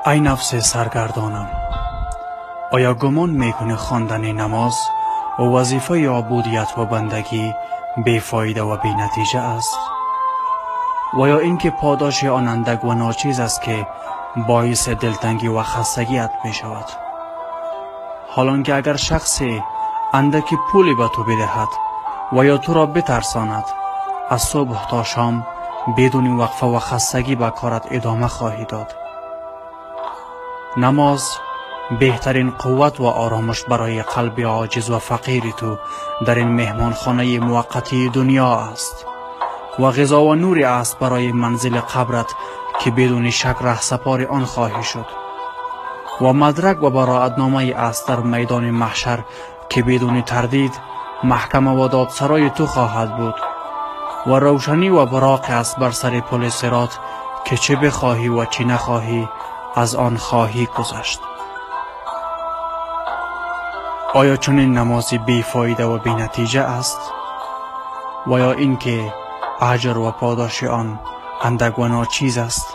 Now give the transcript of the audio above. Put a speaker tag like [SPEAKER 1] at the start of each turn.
[SPEAKER 1] Ай нафси саргардонам, оё гумон мекунӣ хондани намоз ва вазифаи убудият ва бандагӣ бефоида ва бенатиҷа аст? Ва ё инки подоши он андак ва ночиз аст, ки боиси дилтангӣ ва хастагиат мешавад? Ҳол онки агар шахсе андаки пуле ба ту бидиҳад ва ё туро битарсонад, аз субҳ то шом бидуни вақфа ва хастагӣ ба корат идома хоҳӣ дод. Намоз беҳтарин қувват ва оромиш барои қалби оҷиз ва фақири ту дар ин меҳмонхонаи муваққатии дунё аст ва ғизо ва нуре аст барои манзили қабрат, ки бидуни шак раҳсапори он хоҳӣ шуд, ва мадрак ва бароатномае аст дар майдони маҳшар, ки бидуни тардид маҳкама ва додсарои ту хоҳад буд, ва равшанӣ ва буроқе аст бар сари пули сирот, ки чӣ бихоҳӣ ва чӣ нахоҳӣ аз он хоҳӣ гузашт. Оё чунин намози бефоида ва бенатиҷа аст? Ва ё инки аҷр ва подоши он андак ва ночиз аст?